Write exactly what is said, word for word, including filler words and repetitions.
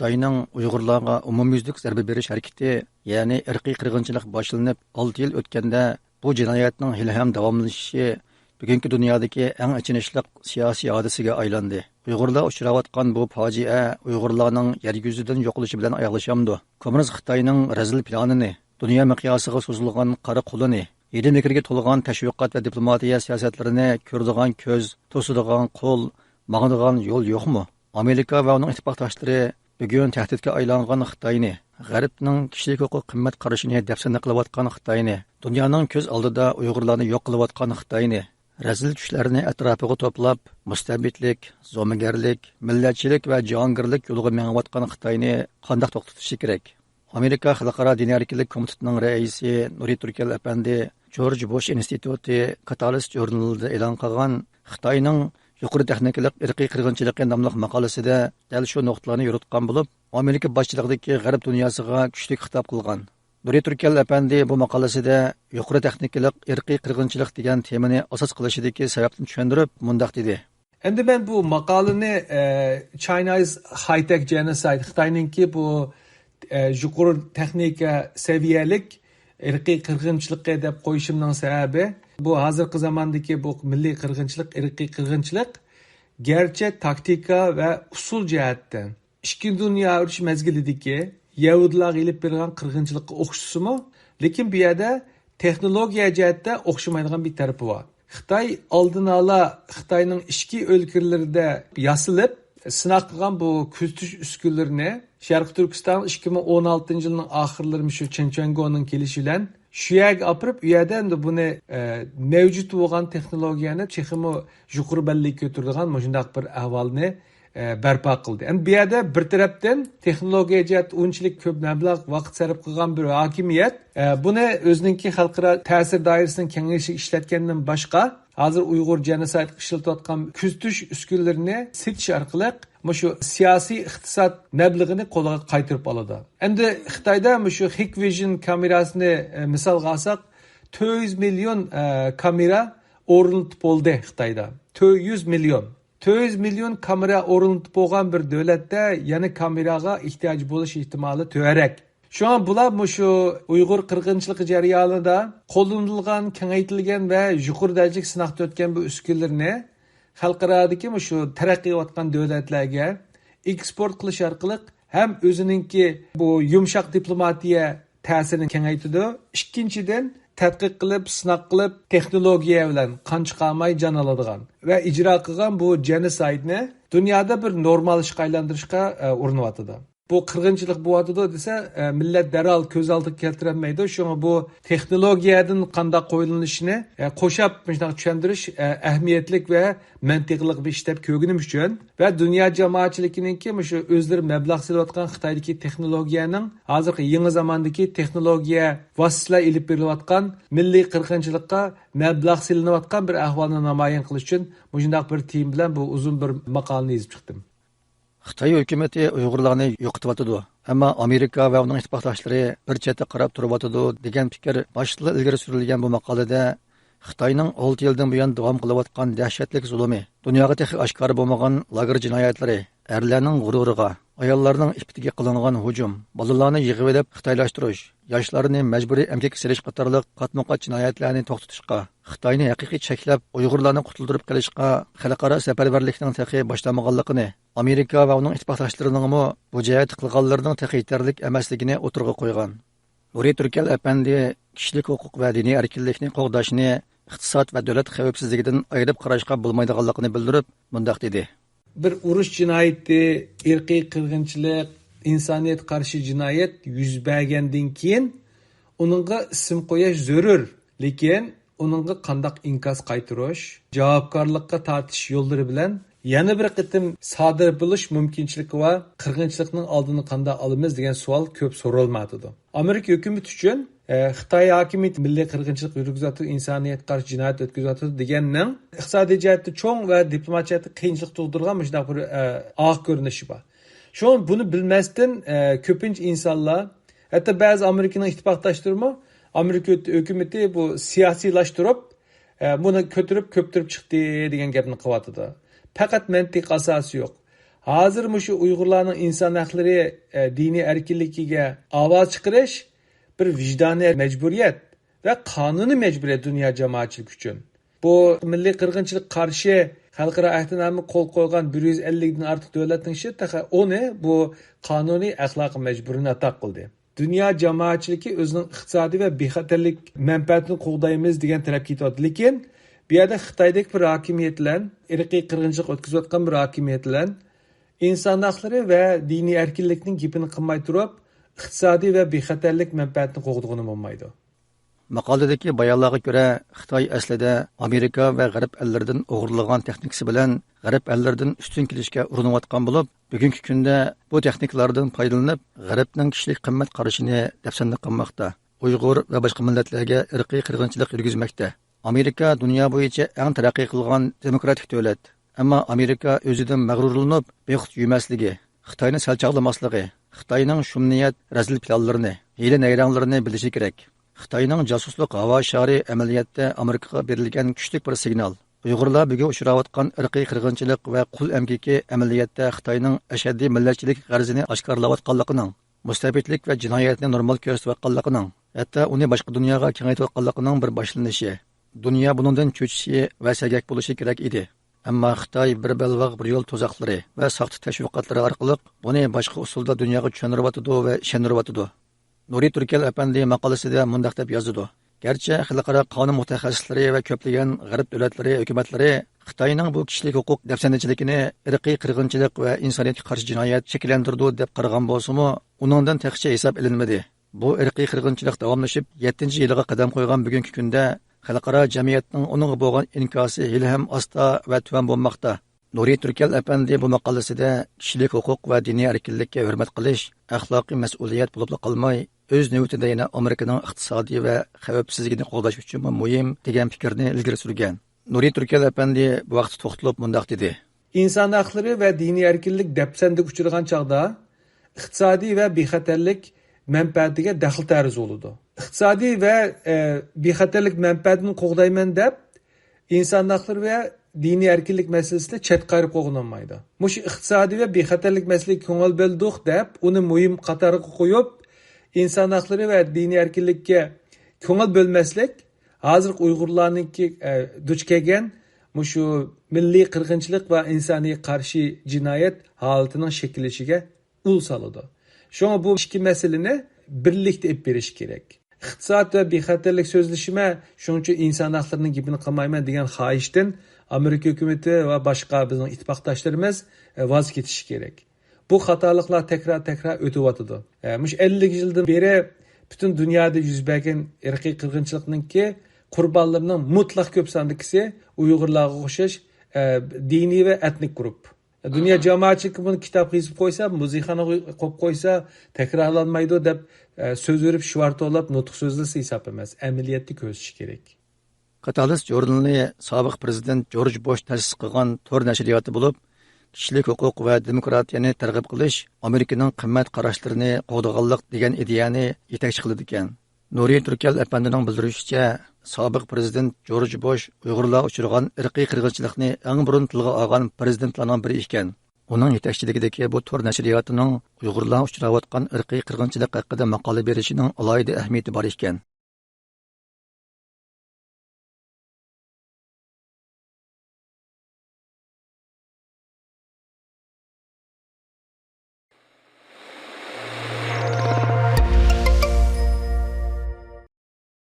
خىتاينىڭ ئۇيغۇرلارغا ئومۇميۈزلۈك زەربە بېرىش ھەرىكىتى، يەنى ئىرقىي قىرغىنچىلىق باشلىنىپ ئالتە يىل ئۆتكەندە، بۇ جىنايەتنىڭ ھېلىھەم داۋاملىشىشى بۈگۈنكى دۇنيادىكى ئەڭ ئېچىنىشلىق سىياسىي ھادىسىگە ئايلاندى. ئۇيغۇرلار ئۇچراۋاتقان بۇ پاجىئە ئۇيغۇرلارنىڭ يەر يۈزىدىن يوقىلىشى بىلەن ئاياغلىشامدۇ؟ كوممۇنىست خىتاينىڭ رەزىل پىلانىنى، دۇنيا مىقياسىغا سوزۇلغان قارا قولىنى، ھىيلە-مىكىرگە تولغان تەشۋىقات ۋە دىپلوماتىيە سىياسەتلىرىنى كۆرىدىغان كۆز، توسىدىغان قول، ماڭىدىغان يول يوقمۇ؟ ئامېرىكا ۋە ئۇنىڭ ئىتتىپاقداشلىرى بۈگۈن تەھدىتكە ئايلانغان خىتاينى، غەربنىڭ كىشىلىك ھوقۇق قىممەت قارىشىنى دەپسەندە قىلىۋاتقان خىتاينى، دۇنيانىڭ كۆز ئالدىدا ئۇيغۇرلارنى يوق قىلىۋاتقان خىتاينى، رەزىل چۈشلەرنى ئەتراپىغا توپلاپ، مۇستەبىتلىك، زومىگەرلىك، مىللەتچىلىك ۋە جاھانگىرلىك يولىغا مېڭىۋاتقان خىتاينى قانداق توختىتىشى كېرەك؟ ئامېرىكا خەلقئارا دىنىي ئەركىنلىك كومىتېتىنىڭ رەئىسى نۇرى تۈركەل ئەپەندى جورج بۇش ئىنستىتۇتى كاتالىست ژۇرنىلىدا ئېلان قىلغان خىتاينىڭ يۇقىرى تېخنىكىلىق ئىرقىي قىرغىنچىلىقى ناملىق ماقالىسىدە دەل شۇ نۇقتىلارنى يورۇتقان بولۇپ، ئامېرىكا باشچىلىقىدىكى غەرب دۇنياسىغا كۈچلۈك خىتاب قىلغان. نۇرى تۈركەل ئەپەندى بۇ ماقالىسىدە يۇقىرى تېخنىكىلىق ئىرقىي قىرغىنچىلىق دېگەن تېمىنى ئاساس قىلىشىدىكى سەۋەبنى چۈشەندۈرۈپ مۇنداق دېدى. ئەمدى مەن بۇ ماقالىنى، ئە، China's High-Tech Genocide، خىتاينىڭكى بۇ، ئە، يۇقىرى تېخنىكا سەۋىيەلىك ئىرقىي قىرغىنچىلىقى دەپ قويۇشۇمنىڭ سەۋەبى، بۇ ھازىرقى زاماندىكى بۇ مىللىي قىرغىنچىلىق، ئىرقىي قىرغىنچىلىق، گەرچە تاكتىكا ۋە ئۇسۇل جەھەتتىن ئىككىنچى دۇنيا ئۇرۇشى مەزگىلىدىكى يەھۇدىيلارغا ئېلىپ بېرىلگەن قىرغىنچىلىققا ئوخشىسىمۇ، لېكىن بۇ يەردە تېخنولوگىيە جەھەتتە ئوخشىمايدىغان بىر تەرىپى بار. خىتاي ئالدىن ئالا خىتاينىڭ ئىچكى ئۆلكىلىرىدە ياسىلىپ، سىناق قىلغان بۇ كۆزىتىش ئۈسكۈنىلىرىنى شەرقىي تۈركىستان ئىككى مىڭ ئون ئالتىنچى يىلنىڭ ئاخىرلىرى مۇشۇ چېن چۈەنگونىڭ كېلىشى بىلەن شۇ يەرگە ئاپىرىپ، ئۇ يەردە ئەمدى بۇنى، ئە، مەۋجۇت بولغان تېخنولوگىيەنى تېخىمۇ يۇقىرى بەلگىگە كۆتۈرىدىغان مۇشۇنداق بىر ئەھۋالنى ئە، بەرپا قىلدى. ئەمدى بۇ يەردە بىر تەرەپتىن تېخنولوگىيە جەھەتتە ئۇنچىلىك كۆپ مەبلەغ، ۋاقىت سەرپ قىلغان بىر ھاكىمىيەت، ئە، بۇنى ئۆزىنىڭكى خەلقئارا تەسىر دائىرىسىنىڭ كېڭىيىشىگە ئىشلەتكەندىن باشقا، ھازىر ئۇيغۇر جېنوسايدقا ئىشلىتىۋاتقان كۆزىتىش ئۈسكۈنىلىرىنى سېتىش ئارقىلىق مۇشۇ سىياسىي ئىقتىساد مەبلىغىنى قولىغا قايتۇرۇپ ئالىدۇ. ئەمدى خىتايدا مۇشۇ ھىكۋىژن كامېراسىنى، ئە، مىسالغا ئالساق، تۆت يۈز مىليون، ئە، كامېرا ئورنىتىپ بولدى خىتايدا. تۆت يۈز مىليون. تۆت يۈز مىليون كامېرا ئورنىتىپ بولغان بىر دۆلەتتە يەنە كامېراغا ئېھتىياج بولۇش ئېھتىمالى تۆۋەنرەك. شۇڭا بۇلار مۇشۇ ئۇيغۇر قىرغىنچىلىقى جەريانىدا قوللىنىلغان، كېڭەيتىلگەن ۋە يۇقىرى دەرىجىلىك سىناقتا ئۆتكەن بۇ ئۈسكۈنىلىرىنى خەلقئارادىكى مۇشۇ تەرەققىي قىلىۋاتقان دۆلەتلەرگە ئېكسپورت قىلىش ئارقىلىق ھەم ئۆزىنىڭكى بۇ يۇمشاق دىپلوماتىيە تەسىرىنى كېڭەيتىدۇ. ئىككىنچىدىن، تەتقىق قىلىپ، سىناق قىلىپ، تېخنولوگىيە بىلەن قان چىقارماي جان ئالىدىغان ۋە ئىجرا قىلغان بۇ جېنوسايدنى دۇنيادا بىر نورمال ئىشقا ئايلاندۇرۇشقا، ئە، ئۇرۇنۇۋاتىدۇ. بۇ قىرغىنچىلىق بولۇۋاتىدۇ دېسە، ئە، مىللەت دەرھال كۆز ئالدىغا كەلتۈرەلمەيدۇ. شۇڭا بۇ تېخنولوگىيەدىن قانداق قويلىنىشىنى، ئە، قوشاپ مۇشۇنداق چۈشەندۈرۈش، ئە، ئەھمىيەتلىك ۋە مەنتىقلىق بىر ئىش دەپ كۆرگىنىم ئۈچۈن ۋە دۇنيا جامائەتچىلىكىنىڭكى مۇشۇ ئۆزلىرى مەبلەغ سېلىۋاتقان خىتايدىكى تېخنولوگىيەنىڭ ھازىرقى يېڭى زاماندىكى تېخنولوگىيە ۋاسىتىلەر ئېلىپ بېرىلىۋاتقان مىللىي قىرغىنچىلىققا مەبلەغ سېلىنىۋاتقان بىر ئەھۋالنى نامايان قىلىش ئۈچۈن مۇشۇنداق بىر تېما بىلەن بۇ ئۇزۇن بىر ماقالىنى يېزىپ چىقتىم. خىتاي ھۆكۈمىتى ئۇيغۇرلارنى يوقىتىۋاتىدۇ، ئەمما ئامېرىكا ۋە ئۇنىڭ ئىتتىپاقداشلىرى بىر چەتتە قاراپ تۇرۇۋاتىدۇ، دېگەن پىكىر باشتىلا ئىلگىرى سۈرۈلگەن بۇ ماقالىدە خىتاينىڭ ئالتە يىلدىن بۇيان داۋام قىلىۋاتقان دەھشەتلىك زۇلۇمى، دۇنياغا تېخى ئاشكارا بولمىغان لاگېر جىنايەتلىرى، ئەرلەرنىڭ غۇرۇرىغا، ئاياللارنىڭ ئىپپىتىگە قىلىنغان ھۇجۇم، بالىلارنى يىغىۋېلىپ خىتايلاشتۇرۇش، ياشلارنى مەجبۇرىي ئەمگەككە سېلىش قاتارلىق قاتمۇقات جىنايەتلەرنى توختىتىشقا، خىتاينى ھەقىقىي چەكلەپ، ئۇيغۇرلارنى قۇتۇلدۇرۇپ قېلىشقا خەلقئارا سەپەرۋەرلىكنىڭ تېخى باشلانمىغانلىقىنى، ئامېرىكا ۋە ئۇنىڭ ئىتتىپاقداشلىرىنىڭمۇ بۇ جەھەتتە قىلغانلىرىنىڭ تېخى يېتەرلىك ئەمەسلىكىنى ئوتتۇرىغا قويغان. نۇرى تۈركەل ئەپەندى كىشىلىك ھوقۇق ۋە دىنىي ئەركىنلىكنى قوغداشنى ئىقتىساد ۋە دۆلەت خەۋپسىزلىكىدىن ئايرىپ قاراشقا بولمايدىغانلىقىنى بىلدۈرۈپ، مۇنداق دېدى. بىر ئۇرۇش جىنايىتى، ئىرقىي قىرغىنچىلىق، ئىنسانىيەتكە قارشى جىنايەت يۈز بەرگەندىن كېيىن، ئۇنىڭغا ئىسىم قويۇش زۆرۈر. لېكىن ئۇنىڭغا قانداق ئىنكاس قايتۇرۇش، جاۋابكارلىققا تارتىش يوللىرى بىلەن يەنە بىر قېتىم سادىر بولۇش مۇمكىنچىلىكى بار قىرغىنچىلىقنىڭ ئالدىنى قانداق ئالىمىز دېگەن سوئال كۆپ سورالمايۋاتىدۇ. ئامېرىكا ھۆكۈمىتى ئۈچۈن، ئە، خىتاي ھاكىمىيىتى مىللىي قىرغىنچىلىق يۈرگۈزۈۋاتىدۇ، ئىنسانىيەتكە قارشى جىنايەت ئۆتكۈزۈۋاتىدۇ دېگەننىڭ ئىقتىسادىي جەھەتتە چوڭ ۋە دىپلومات جەھەتتە قىيىنچىلىق تۇغدۇرىدىغان مۇشۇنداق بىر، ئە، ئاق كۆرۈنۈشى بار. شۇڭا بۇنى بىلمەستىن، ئە، كۆپىنچە ئىنسانلار، ھەتتا بەزى ئامېرىكىنىڭ ئىتتىپاقداشلىرىمۇ ئامېرىكا ھۆكۈمىتى بۇ سىياسىيلاشتۇرۇپ، ئە، بۇنى كۆتۈرۈپ، كۆپتۈرۈپ چىقتى دېگەن گەپنى قىلىۋاتىدۇ. پەقەت مەنتىق ئاساسى يوق. ھازىر مۇشۇ ئۇيغۇرلارنىڭ ئىنسان ھەقلىرى، ئە، دىنىي ئەركىنلىكىگە ئاۋاز چىقىرىش بىر ۋىجدانىي مەجبۇرىيەت ۋە قانۇنىي مەجبۇرىيەت دۇنيا جامائەتچىلىكى ئۈچۈن. بۇ مىللىي قىرغىنچىلىققا قارشى خەلقئارا ئەھدىنامىگە قول قويغان بىر يۈز ئەللىكتىن ئارتۇق دۆلەتنىڭ ئىچىدە تېخى ئونى بۇ قانۇنىي ئەخلاقىي مەجبۇرىيەتنى ئادا قىلدى. دۇنيا جامائەتچىلىكى ئۆزىنىڭ ئىقتىسادىي ۋە بىخەتەرلىك مەنپەئەتىنى قوغدايمىز دېگەن تەرەپكە كېتىۋاتىدۇ. لېكىن بۇ يەردە خىتايدەك بىر ھاكىمىيەت بىلەن، ئىرقىي قىرغىنچىلىق ئۆتكۈزۈۋاتقان بىر ھاكىمىيەت بىلەن ئىنسان ھەقلىرى ۋە دىنىي ئەركىنلىكنىڭ گېپىنى قىلماي تۇرۇپ، ئىقتىسادىي ۋە بىخەتەرلىك مەنپەئەتىنى قوغدىغىلى بولمايدۇ. ماقالىدىكى بايانلارغا كۆرە، خىتاي ئەسلىدە ئامېرىكا ۋە غەرب ئەللىرىدىن ئوغرىلىغان تېخنىكىسى بىلەن غەرب ئەللىرىدىن ئۈستۈن كېلىشكە ئۇرۇنۇۋاتقان بولۇپ، بۈگۈنكى كۈندە بۇ تېخنىكىلاردىن پايدىلىنىپ، غەربنىڭ كىشىلىك قىممەت قارىشىنى دەپسەندە قىلماقتا. ئۇيغۇر ۋە باشقا مىللەتلەرگە ئىرقىي قىرغىنچىلىق يۈرگۈزمەكتە. ئامېرىكا دۇنيا بويىچە ئەڭ تەرەققىي قىلغان دېموكراتىك دۆلەت. ئەمما ئامېرىكا ئۆزىدىن مەغرۇرلىنىپ، بىخۇد يۈرمەسلىكى، خىتاينى سەل چاغلىماسلىقى، خىتاينىڭ شۇم نىيەت رەزىل پىلانلىرىنى، ھىيلە نەيرەڭلىرىنى بىلىشى كېرەك. خىتاينىڭ جاسۇسلۇق ھاۋا شارى ئەمەلىيەتتە ئامېرىكىغا بېرىلگەن كۈچلۈك بىر سىگنال. ئۇيغۇرلار بۈگۈن ئۇچراۋاتقان ئىرقىي قىرغىنچىلىق ۋە قۇل ئەمگىكى ئەمەلىيەتتە خىتاينىڭ ئەشەددىي مىللەتچىلىك غەرىزىنى ئاشكارىلاۋاتقانلىقىنىڭ، مۇستەبىتلىك ۋە جىنايەتنى نورمال كۆرسىتىۋاتقانلىقىنىڭ، ھەتتا ئۇنى باشقا دۇنياغا كېڭەيتىۋاتقانلىقىنىڭ بىر باشلىنىشى. دۇنيا بۇنىڭدىن چۆچۈشى ۋە سەگەك بولۇشى كېرەك ئىدى. ئەمما خىتاي بىر بەلباغ بىر يول تۇزاقلىرى ۋە ساختا تەشۋىقاتلىرى ئارقىلىق بۇنى باشقا ئۇسۇلدا دۇنياغا چۈشەندۈرۈۋاتىدۇ ۋە ئىشەندۈرۈۋاتىدۇ. نۇرى تۈركەل ئەپەندى ماقالىسىدە مۇنداق دەپ يازىدۇ: «گەرچە خەلقئارا قانۇن مۇتەخەسسىسلىرى ۋە كۆپلىگەن غەرب دۆلەتلىرى ھۆكۈمەتلىرى خىتاينىڭ بۇ كىشىلىك ھوقۇق دەپسەندىچىلىكىنى ئىرقىي قىرغىنچىلىق ۋە ئىنسانىيەتكە قارشى جىنايەت شەكىللەندۈرىدۇ دەپ قارىغان بولسىمۇ، ئۇنىڭدىن تېخىچە ھېساب ئېلىنمىدى. بۇ ئىرقىي قىرغىنچىلىق داۋاملىشىپ يەتتىنچى يىلىغا قەدەم قويغان بۈگۈنكى كۈندە خەلقئارا جەمئىيەتنىڭ ئۇنىڭغا بولغان ئىنكاسى ھېلىھەم ئاستا ۋە تۆۋەن بولماقتا.» نۇرى تۈركەل ئەپەندى بۇ ماقالىسىدە كىشىلىك ھوقۇق ۋە دىنىي ئەركىنلىككە ھۆرمەت قىلىش ئەخلاقىي مەسئۇلىيەت بولۇپلا قالماي، ئۆز نۆۋىتىدە يەنە ئامېرىكىنىڭ ئىقتىسادى ۋە خەۋپسىزلىكىنى قوغداش ئۈچۈنمۇ مۇھىم، دېگەن پىكىرنى ئىلگىرى سۈرگەن. نۇرى تۈركەل ئەپەندى بۇ ھەقتە توختىلىپ مۇنداق دېدى. ئىنسان ھەقلىرى ۋە دىنىي ئەركىنلىك دەپسەندىگە ئۇچرىغان چاغدا، ئىقتىسادىي ۋە بىخەتەرلىك مەنپەئەتىگە دەخلى تەرۇز بولىدۇ. ئىقتىسادىي ۋە، ئە، بىخەتەرلىك مەنپەئەتىنى قوغدايمەن دەپ، ئىنسان ھەقلىرى ۋە دىنىي ئەركىنلىك مەسىلىسىدە چەتكە ئايرىپ قويغىلى بولمايدۇ. مۇشۇ ئىقتىسادىي ۋە بىخەتەرلىك مەسىلىگە كۆڭۈل بۆلدۇق دەپ، ئۇنى مۇھىم قاتارغا قويۇپ، ئىنسان ھەقلىرى ۋە دىنىي ئەركىنلىككە كۆڭۈل بۆلمەسلىك ھازىرقى ئۇيغۇرلارنىڭكى، ئە، دۇچ كەلگەن مۇشۇ مىللىي قىرغىنچىلىق ۋە ئىنسانىيەتكە قارشى جىنايەت ھالىتىنىڭ شەكىللىشىگە ئۇل سالىدۇ. شۇڭا بۇ ئىككى مەسىلىنى بىرلىكتە ئېلىپ بېرىش كېرەك. ئىقتىساد ۋە بىخەتەرلىك سۆزلىشىمە، شۇنىڭ ئۈچۈن ئىنسان ھەقلىرىنىڭ گېپىنى قىلمايمەن دېگەن خاھىشتىن ئامېرىكا ھۆكۈمىتى ۋە باشقا بىزنىڭ ئىتتىپاقداشلىرىمىز، ئە، ۋاز كېچىشى كېرەك. بۇ خاتالىقلار تەكرار-تەكرار ئۆتۈۋاتىدۇ. ئە، مۇشۇ ئەللىك يىلدىن بېرى پۈتۈن دۇنيادا يۈز بەرگەن ئىرقىي قىرغىنچىلىقنىڭكى قۇربانلىرىنىڭ مۇتلەق كۆپ ساندىكىسى ئۇيغۇرلارغا ئوخشاش، ئە، دىنىي ۋە ئېتنىك گۇرۇپ. دۇنيا جامائەتچىلىكى بۇنى كىتابقا يېزىپ قويسا، مۇزېيخانىغا قويۇپ قويسا، تەكرارلانمايدۇ دەپ، ئە، سۆز بېرىپ، شوئار توۋلاپ، نۇتۇق سۆزلىسە ھېساب ئەمەس، ئەمەلىيەتتە كۆرسىتىش كېرەك. كاتالىست ژۇرنىلى سابىق پىرېزىدېنت جورج بۇش تەسىس قىلغان تور نەشرىياتى بولۇپ، كىشىلىك ھوقۇق ۋە دېموكراتىيەنى تەرغىب قىلىش، ئامېرىكىنىڭ قىممەت قاراشلىرىنى قوغدىغانلىق دېگەن ئىدىيەنى يېتەكچى قىلىدىكەن. نۇرى تۈركەل ئەپەندىنىڭ بىلدۈرۈشىچە، سابىق پىرېزىدېنت جورج بۇش ئۇيغۇرلار ئۇچرىغان ئىرقىي قىرغىنچىلىقنى ئەڭ بۇرۇن تىلغا ئالغان پىرېزىدېنتلارنىڭ بىرى ئىكەن. ئۇنىڭ يېتەكچىلىكىدىكى بۇ تور نەشرىياتىنىڭ ئۇيغۇرلار ئۇچراۋاتقان ئىرقىي قىرغىنچىلىق ھەققىدە ماقالە بېرىشىنىڭ ئالاھىدە ئەھمىيىتى بار ئىكەن.